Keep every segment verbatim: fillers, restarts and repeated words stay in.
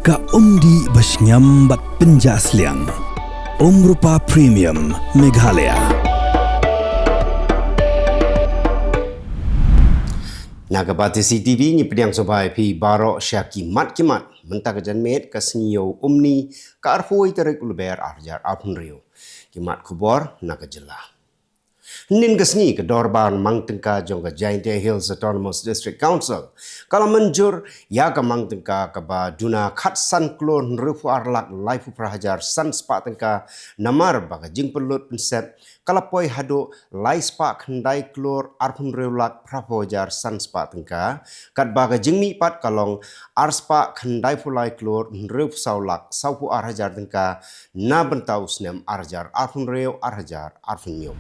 Ka umdih ba shngiam bad pynjah sliang. Umrupa Premium Meghalaya. Na ka Batesi T V ngi pdiang sngewbha ïa phi baroh sha ki mat ki mat mynta ka janmiet ka sngi Ïew Umni ka arphew tarik u Lber ar hajar arphew hynriew. Ki mat khubor na ka jylla. Hynnin ka sngi ka dorbar mang tyngka jong ka Jaintia Hills Autonomous District Council ka la mynjur ïa ka mang tyngka kaba duna khatsan klur hynriewphew ar lak laiphew phra hajar san spah tyngka, namar ba ka jingpynlut pynsep ka la poi haduh lai spah khyndai klur arphew hynriew lak phraphew hajar san spah tyngka, katba ka jingmihpat ka long ar spah khyndaiphew lai klur hynriewphew saw lak sawphew ar hajar tyngka na bynta u snem ar hajar arphew hynriew ar hajar arphew hynñiew.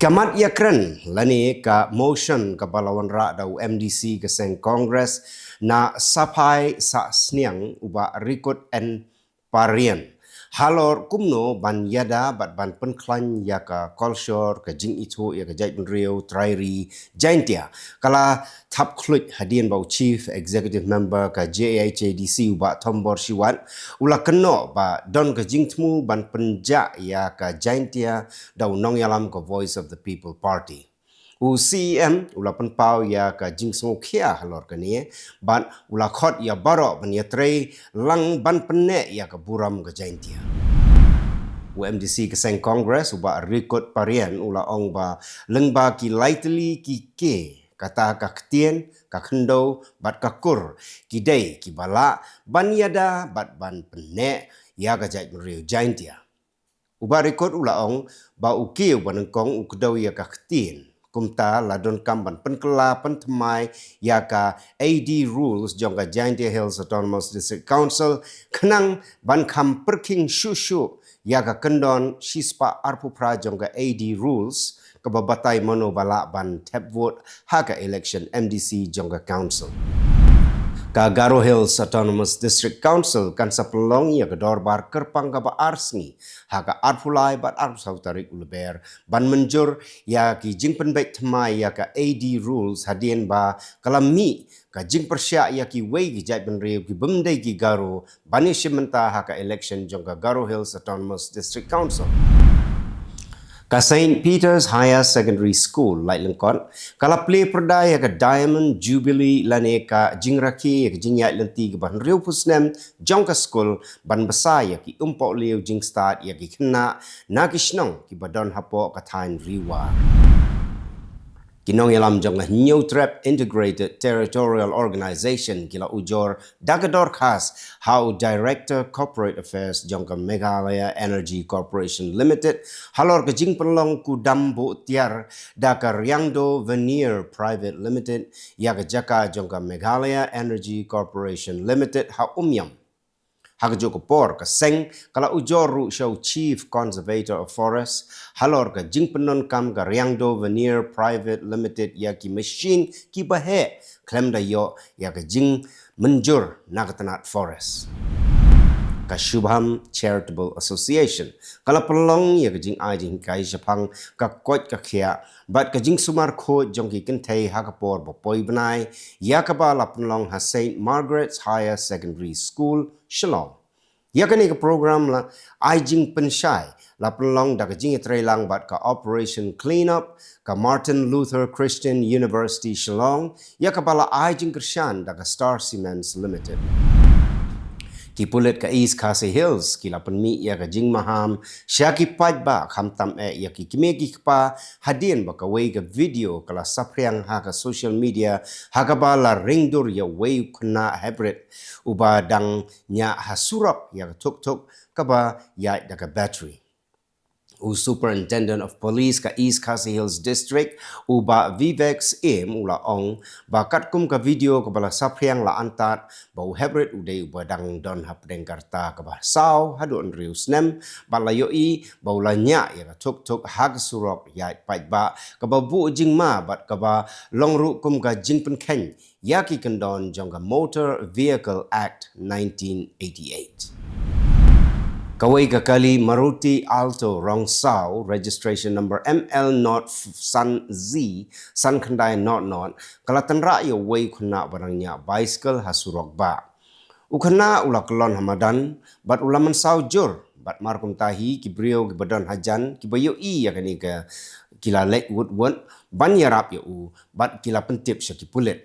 Ka mat ïakren lane ka motion kaba la wanrah da u M D C ka seng Congress na Saphai Sahsniang u Bah Rikut N Parien halor kumno ban ïada bad ban pynkhlaiñ ïa ka kolshor, ka jingithuh ïa ka jaitbynriew trai ri Jaintia ka la thap khluit hadien ba u Chief Executive Member ka J H A D C u Bah Thombor Shiwat u la kynnoh ba don ka jingthmu ban pynjah ïa ka Jaintia da u nongïalam ka Voice of the People Party. U C E M u la pynpaw ïa ka jingsngewkhia halor kane bad u la khot ïa baroh ban ïatrei lang ban pynneh ïa ka burom ka Jaintia. U M D C ka seng Congress u Bah Rikut Parien u la ong ba lyngba ki lai tylli ki kiei, kata ka ktien, ka khyndew bad ka kur ki dei kiba lah ban ïada bad ban pynneh ïa ka jaitbynriew Jaintia. U Bah Rikut u la ong ba u kiew ba nyngkong u kdew ïa ka ktien. Kumta la donkam ban pynkylla pynthymmai ïa ka A D rules jong ka Jaintia Hills Autonomous District Council khnang ban kham pyrkhing shuh shuh ïa ka kyndon shispah arphew phra jong ka A D rules kaba batai mano ba lah ban thep vote ha ka election M D C jong ka council. Ka Garo Hills Autonomous District Council kan sa pynlong ïa ka dorbar kyrpang kaba ar sngi ha ka arphew lai bad arphew saw tarik u Lber ban mynjur ïa ki jingpynbeit thymmai ïa ka A D rules hadien ba ka la mih ka jingpyrshah ïa kiwei ki jaitbynriew ki bym dei ki Garo ban ïashim bynta ha ka election jong ka Garo Hills Autonomous District Council. Ka Saint Peter's Higher Secondary School Laitlyngkot ka la plie pyrda ïa ka Diamond Jubilee lane ka jingrakhe ïa ka jingïaid lynti kaba hynriewphew snem jong ka skul ban bsa ïa ki umpohliew jingstad ïa ki khynnah na ki shnong kiba don hapoh ka thaiñ Ri War. Ki nongïalam jong ka Hynñiewtrep Integrated Territorial Organization ki la ujor da ka dorkhas ha u Director Corporate Affairs jong ka Meghalaya Energy Corporation Limited halor ka jingpynlong kudam buh tiar da ka Riangdo Veneer Private Limited ïa ka jaka jong ka Meghalaya Energy Corporation Limited ha Umiam. Ha kajuh ka por ka seng ka la ujor ruh sha u Chief Conservator of Forest halor ka jingpyndonkam ka Riangdo Veneer Private Limited ïa ki machine kiba heh khlem da ïoh ïa ka jingmynjur na ka tnat forest. Ka Shubham Charitable Association ka la pynlong ïa ka jingai jinghikai shaphang ka koit ka khiah bad ka jingsumar khuid jong ki kynthei ha ka por ba poi bnai, ïa kaba la pynlong ha Saint Margaret's Higher Secondary School, Shillong. Ïa kane ka program la ai jingpynshai la pynlong da ka jingïatreilang bad ka Operation Cleanup ka Martin Luther Christian University Shillong, ïa kaba la ai jingkyrshan da ka Star Cements Limited. Ki pulit ka East Khasi Hills ki la pynmih ïa ka jingmaham sha ki paidbah, khamtam eh ïa ki kmie ki kpa, hadien ba kawei ka video ka la saphriang ha ka social media ha kaba la ringdur ïa uwei u khynnah hybrid uba dang ñiah ha surok ïa ka tuk tuk kaba ïaid da ka battery. U Superintendent of Police ka East Khasi Hills District, u Bah Vivek Syiem, u la ong ba katkum ka video kaba la saphriang la antad ba u hybrid u dei uba dang don hapdeng ka rta kaba saw haduh hynriew snem bad la ïohi ba u la ñiah ïa ka tuk tuk ha ka surok ïaid paidbah, kaba buh jingma bad kaba long ruh kum ka jingpynkheiñ ïa ki kyndon jong ka Motor Vehicle Act nineteen eighty-eight. Kawei ka kali Maruti Alto rong saw, registration number M L not san Z san khyndai not not, ka la tynrah ïa uwei u khynnah ba dang ñiah bicycle ha surok bah. U khynnah u la kyllon ha madan bad u la mynsaw jur, bad mar kumta hi ki briew kiba don hajan kiba ïohi ïa kane ka, ki la leit wut wut ban ïarap ïa u bad ki la pyntip sha ki pulit.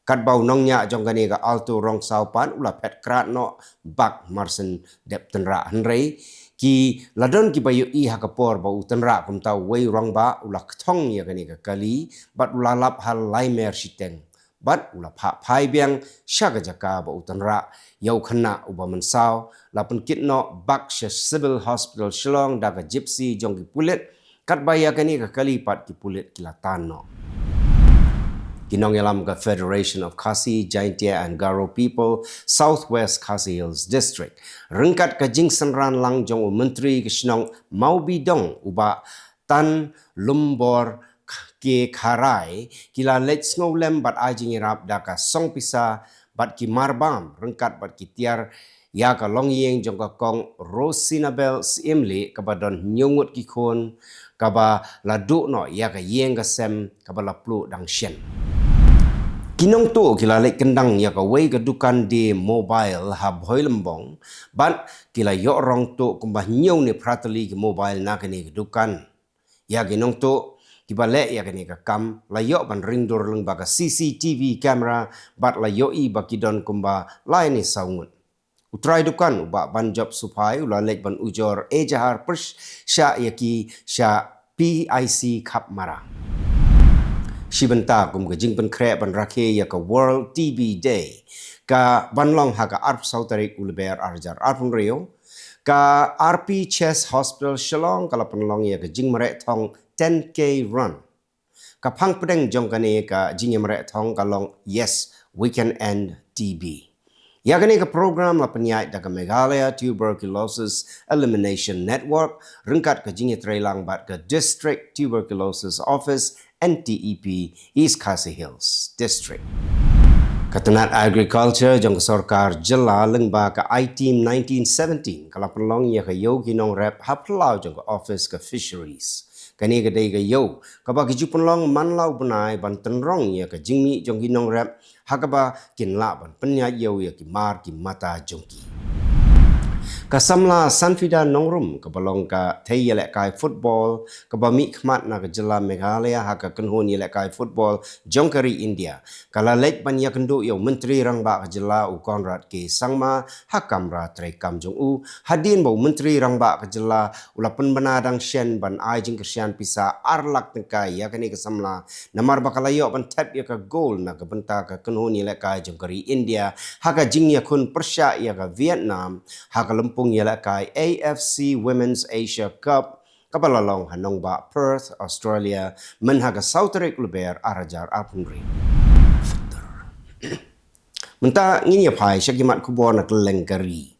Katba u nongñiah jong kane ka Alto Rongsaw pat u la phet krad noh bak mar shen dep tynrah, hynrei ki la don kiba ïohi ha ka por ba u tynrah, kumta uwei u rangbah u la kthong ïa kane ka kali bad u la lap ha lai mer shiteng bad u la phah phai biang sha ka jaka ba u tynrah ïa u khynnah uba mynsaw. La pynkit noh bak sha Civil Hospital Shillong da ka Gypsy jong ki pulit, katba ïa kane ka kali pat ki pulit ki la tan noh. Ki nongïalam ka Federation of Khasi, Jaintia and Garo People, South West Khasi Hills District, ryngkat ka jingsynran lang jong u Myntri ka shnong Mawbydong, u Bah Tanlumbor K Kharai, ki la leit sngewlem bad ai jingïarap da ka song pisa bad ki marbam, ryngkat bad ki tiar ïa ka longïing jong ka Kong Rosinabel Syiemlieh kaba don hynñiew ngut ki khun, kaba la duh noh ïa ka ïing ka sem kaba la pluh dang shen. Ki nongtuh ki la leit kyndang ïa kawei ka dukan die mobile ha Bhoilymbong bad ki la ïoh rong tuh kumba hynñiew ne phra tylli ki mobile na kane ka dukan. Ïa ki nongtuh kiba leh ïa kane ka kam la ïoh ban ring dur lyngba ka C C T V camera bad la ïohi ba ki don kumba lai ne saw ngut. U trai dukan, u Bah Banjop Suphai, u la leit ban ujor ejahar pyrshah ïa ki sha P I C Khapmara. Shi bynta kum ka jingpynkhreh ban rakhe ïa ka World T B Day, kaban long ha ka arphew saw tarik u Lber arhajar arphew hynriew, ka R P Chest Hospital Shillong ka la pynlong ïa ka jingmareh thong ten K run. Ka phang pdeng jong kane ka jingïamareh thong ka long Yes, We Can End T B. Ïa kane ka program la pynïaid da ka Meghalaya Tuberculosis Elimination Network ryngkat ka jingïatreilang bad ka District Tuberculosis Office, N T E P, East Khasi Hills District. Ka tnat Agriculture jong ka sorkar jylla lyngba ka I-Team nineteen seventeen ka la pynlong ïa ka ïew ki nongrep ha phyllaw jong ka office ka Fisheries. Kane ka dei ka ïew kaba ki ju pynlong man la u bnai ban tynrong ïa ka jingmih jong ki nongrep, ha kaba kin lah ban pynïaid ïew ïa ki mar ki mata jong ki. Ka samla Sanfida Nongrum kaba long ka thei ïalehkai football kaba mihkhmat na ka jylla Meghalaya ha ka kynhun ïalehkai football jong ka ri India, ka la leit ban ïakynduh ïa u Myntri Rangbah ka jylla u Conrad K Sangma ha kamra treikam jong u, hadien ba u Myntri Rangbah ka jylla u la pynbna dang shen ban ai jingkyrshan pisa ar lak tyngka ïa kane ka samla, namar ba ka la ïoh ban thep ïa ka gol na ka bynta ka kynhun ïalehkai jong ka ri India ha ka jingïakhun pyrshah ïa ka Vietnam ha ka lympung ïalehkai A F C Women's Asia Cup kaba la long ha nongbah Perth, Australia, myn ha ka saw tarik u Lber arhajar arphew hynriew. Mynta ngin ïa phai sha ki mat khubor na kylleng ka ri.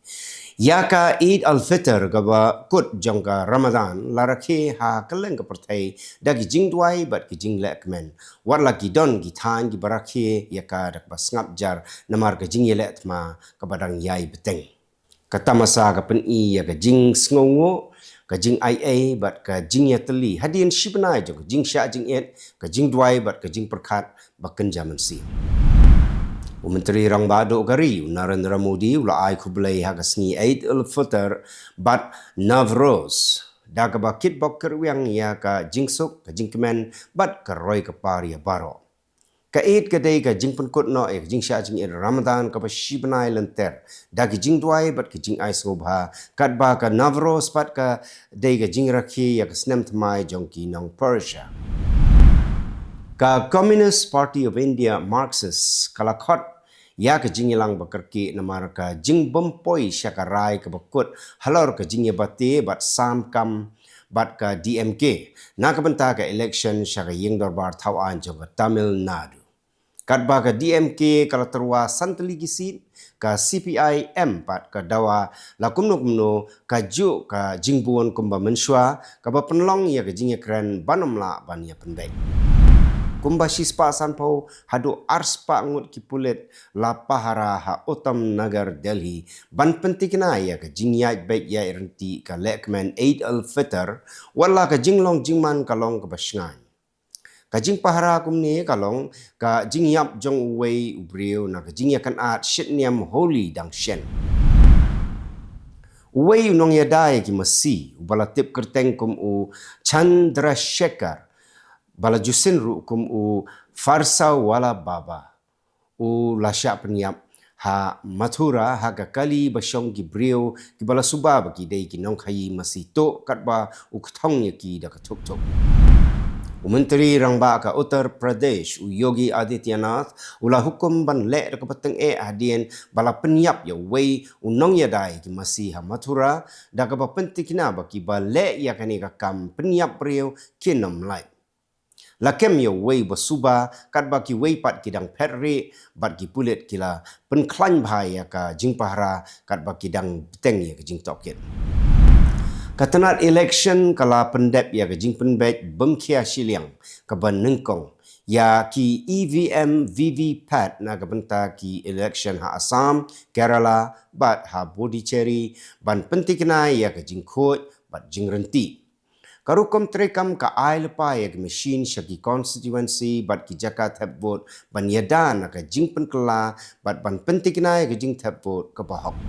Ïa ka Eid al-Fitr kaba kut jong ka Ramadan la rakhe ha kylleng ka pyrthei da ki jingduwai bad ki jingleh kmen. Wat la ki don ki thaiñ kiba rakhe ïa ka da kaba sngap jar namar ka jingïaleh thma kaba dang ïai bteng. Ka tamasa ka pyni ïa ka jingsngewnguh, ka jingaiei bad ka jingïatylli hadien shi bnai jong ka jingshah jingit, ka jingduwai bad ka jingpyrkhat ba kynja mynsiem. U Myntri Rangbah Duh ka ri u Narendra Modi u la ai khublei ha ka sngi Eid al-Fitr bad Navroz da kaba kitbok kitrwiang ïa ka jingsuk, ka jingkmen bad ka roi ka par ïa baroh. Ka Eid ka dei ka jingpynkut noh ïa ka jingshah jingit Ramadan kaba shi bnai lynter da ki jingduwai bad ki jingai sngewbha, katba ka Navroz pat ka dei ka jingrakhe ïa ka snem thymmai jong ki nong Persia. Ka Communist Party of India, Marxist, ka la khot ïa ka jingïalang ba kyrkieh namar ka jingbym poi sha ka rai kaba kut halor ka jingïabate bad sam kam bad ka D M K na ka bynta ka election sha ka ïing dorbar thaw aiñ jong ka Tamil Nadu. Katba ka D M K ka la tyrwa san tylli ki seat, ka C P I M pat ka dawa la kumno kumno kajuh ka jingbun kumba mynshuwa, kaba pynlong ïa ka jingïakren ban ym lah ban ïa pynbeit. Kumba shispah sanphew haduh arspah ngut ki pulit la pahara ha Uttam Nagar, Delhi, ban pyntikna ïa ka jingïaid beit ïaid ryntih ka lehkmen Eid al-Fitr, wat la ka jinglong jingman ka long kaba shngaiñ. Ka jingpahara kumne ka long ka jingïap jong uwei u briew na ka jingïakynad shit niam Holi Dangshen. Uwei u nongïada ïa ki masi, uba la tip kyrteng kum u Chandrasekhar, ba la ju sin ruh kum u Farsa Wala Baba, u la shah pynïap ha Mathura ha ka kali ba shong ki briew kiba la suba ba ki dei ki nongkhaïi masi tuh, katba u kthong ïa ki da ka thuk thuk. U Myntri Rangbah ka Uttar Pradesh, u Yogi Adityanath, u la hukum ban leh da kaba tyngeh hadien ba la pynïap ïa uwei u nongïada ïa ki masi ha Mathura, da kaba pyntikna ba kiba leh ïa kane ka kam pynïap briew kin ym lait. La kem ïa uwei ba suba, katba kiwei pat ki dang phet rieh, bad ki pulit ki la pynkhlaiñ bha ïa ka jingpahara, katba ki dang bteng ïa ka jingtohkit. Ka tnat election ka la pyndep ïa ka jingpynbeit bymkhia shiliang kaba nyngkong ïa ki E V M V V P A T na ka bynta ki election ha Assam, Kerala, bad ha Puducherry, ban pyntikna ïa ka jingkhuid bad jingryntih. Ka rukom treikam ka ai lypa ïa ki machine sha ki constituency bad ki jaka thep vote ban ïada na ka jingpynkylla bad ban pyntikna ïa ka jingthep vote kaba hok.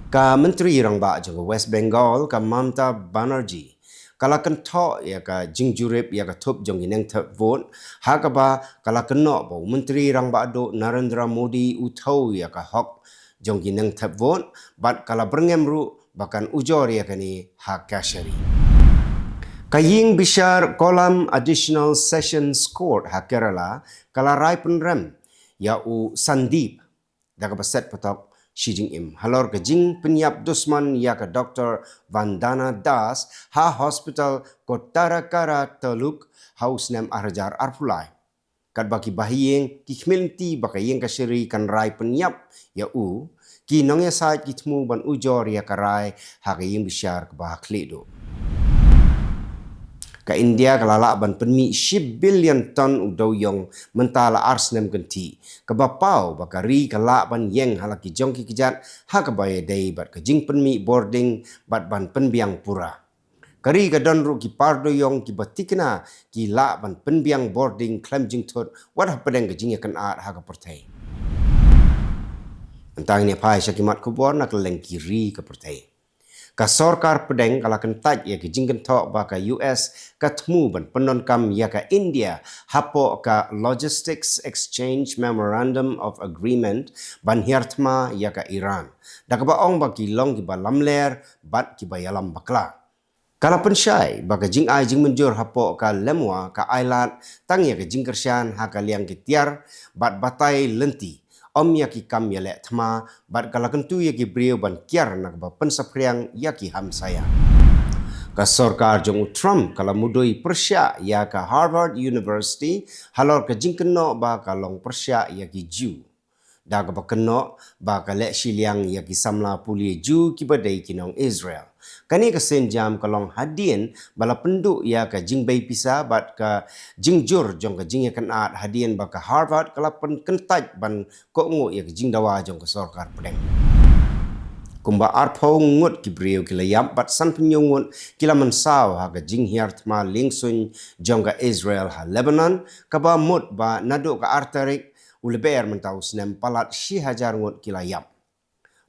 Ka Myntri Rangbah jong ka West Bengal, ka Mamata Banerjee, ka la kynthoh ïa ka jingjurip ïa ka thup jong ki nongthep vote, ha kaba ka la kynnoh ba u Myntri Rangbah duh Narendra Modi u thew ïa ka hok jong ki nongthep vote, bad ka la byrngem ruh ba kan ujor ïa kane ha Kachari. Ka ïing bishar Kollam Additional Sessions Court ha Kerala ka la rai pynrem ïa u Sandeep da kaba set patok shi jingim halor ka jingpynïap dusmon ïa ka Doctor Vandana Das ha hospital Kottarakara Taluk ha u snem ar hajar arphew lai. Katba ki bahaïing ki khmih lynti ba ka ïing kashari kan rai pynïap ïa u, ki nongïasaid ki thmu ban ujor ïa ka rai ha ka ïing bishar kaba ha khlieh duh. Ka India ka la lah ban pynmih shi billion ton u dewïong mynta la ar snem kynthih, kaba paw ba ka ri ka lah ban ïeng ha la ki jong ki kjat ha kaba ïadei bad ka jingpynmih bording bad ban pynbiang pura. Ka ri ka don ruh ki par dewïong kiba tikna ki lah ban pynbiang bording khlem jingthut wat hapdeng ka jingïakynad ha ka pyrthei. Mynta ngin ïa phai sha ki mat khubor na kylleng ki ri ka pyrthei. Ka sorkar pdeng ka la kyntait ïa ka jingkynthoh ba ka U S ka thmu ban pyndonkam ïa ka India hapoh ka Logistics Exchange Memorandum of Agreement ban hiar thma ïa ka Iran, da kaba ong ba ki long kiba lamler bad kiba ïalam bakla. Ka la pynshai ba ka jingai jingmynjur hapoh ka LEMWA ka ailad tang ïa ka jingkyrshan ha ka liang ki tiar bad batai lynti, ym ïa ki kam ïaleh thma, bad ka la kyntu ïa ki briew ban kiar na kaba pynsaphriang ïa ki hamsaïa. Ka sorkar jong u Trump ka la mudui pyrshah ïa ka Harvard University halor ka jingkynnoh ba ka long pyrshah ïa ki Jiw, da kaba kynnoh ba ka leh shiliang ïa ki samla pule Jiw kiba dei ki nong Israel. Kane ka sienjam ka long hadien ba la pynduh ïa ka jingbei pisa bad ka jingjur jong ka jingïakynad, hadien ba ka Harvard ka la pynkyntait ban kohnguh ïa ka jingdawa jong ka sorkar pdeng. Kumba arphew ngut ki briew ki la ïap bad sanphew ngut ki la mynsaw ha ka jinghiar thma liengsuiñ jong ka Israel ha Lebanon, kaba mut ba naduh ka ar tarik u Lber mynta u snem palat shi hajar ngut ki la ïap.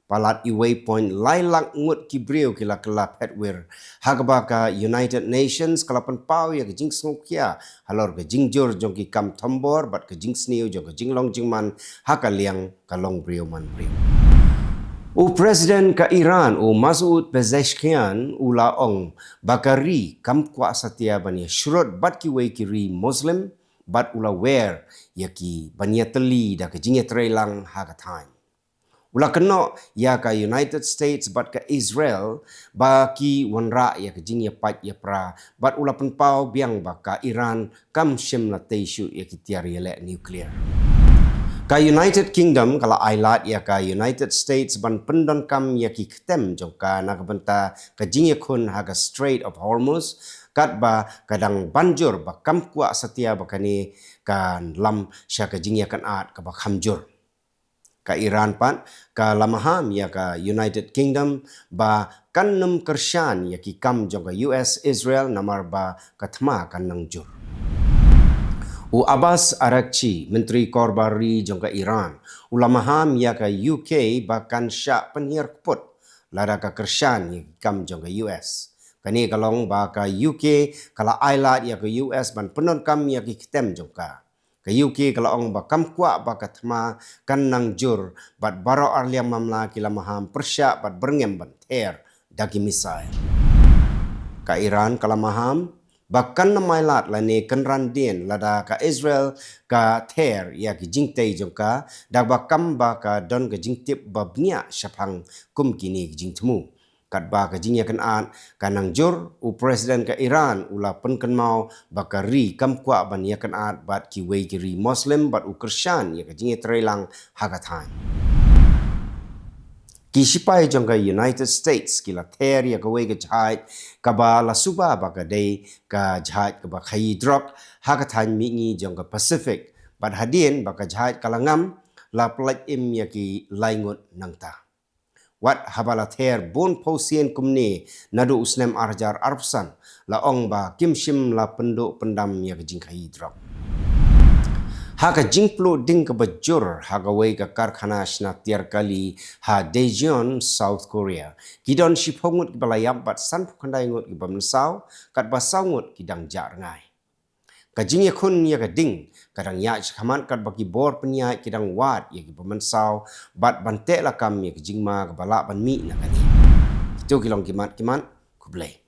Palat uwei point lai lak ngut ki briew ki la kylla phetwir, ha kaba ka United Nations ka la pynpaw ïa ka jingsngewkhia halor ka jingjur jong ki kam thombor bad ka jingsniew jong ka jinglong jingman ha ka liang ka longbriew manbriew. U President ka Iran, u Masoud Pezeshkian, u la ong ba ka ri kam kwah satia ban ïashrut bad kiwei ki ri Muslim, bad u la wer ïa ki ban ïatylli da ka jingïatreilang ha ka thaiñ. U la kynnoh ïa ka United States bad ka Israel ba ki wanrah ïa ka jingïapait ïapra, bad u la pynpaw biang ba ka Iran kam shym la tei shuh ïa ki tiar ïaleh nuclear. Ka United Kingdom ka la ailad ïa ka United States ban pyndonkam ïa ki ktem jong ka na ka bynta ka jingïakhun ha ka Strait of Hormuz, katba ka dang ban jur ba kam kwah satia ba kane kan lam sha ka jingïakynad kaba kham jur. Ka Iran pat ka la maham ïa ka United Kingdom ba kan ym kyrshan ïa ki kam jong ka U S Israel namar ba ka thma kan nang jur. U Abbas Araghchi, Myntri Korbar Ri jong ka Iran, u la maham ïa ka U K ba kan shah pynhiar kput lada ka kyrshan ïa ki kam jong ka U S. Kane ka long ba ka U K ka la ailad ïa ka U S ban pyndonkam ïa ki ktem jong ka. Ka U K ka la ong ba kam kwah ba ka thma kan nang jur bad baroh arliang mamla ki la maham pyrshah bad byrngem ban ther da ki missile. Ka Iran ka la maham ba kan ym ailad lane kynran dien lada ka Israel ka ther ïa ki jingtei jong ka, da ba kam ba ka don ka jingtip ba bniah shaphang kum kine ki jingthmu. Katba ka jingïakynad ka nang jur, u President ka Iran u la pynkynmaw ba ka ri kam kwah ban ïakynad bad kiwei ki ri Muslim bad u kyrshan ïa ka jingïatreilang ha ka thaiñ. Ki shipai jong ka United States ki la ther ïa kawei ka jahaj kaba la suba ba ka dei ka jahaj kaba khaïi drok ha ka thaiñ mihngi jong ka Pacific, bad hadien ba ka jahaj ka la ngam, la pyllait im ïa ki lai ngut nangta. Wat haba la ther bun phew sien kumne naduh u snem ar hajar arphew san, la ong ba kim shym la pynduh pyndam ïa ka jingkhaïi drok. Ha ka jingpluh ding kaba jur ha kawei ka karkhana shna tiar kali ha Daejeon, South Korea, ki don shiphew ngut kiba la ïap bad sanphew khyndai ngut kiba mynsaw, katba saw ngut ki dang jah rngai. Ka jingïakhun ïa ka ding ka dang ïaid shakhmat katba ki bor pynïaid ki dang wad ïa kiba mynsaw bad ban teh lakam ïa ka jingma kaba lah ban mih na kane. Kito ki long ki mat ki mat. Khublei.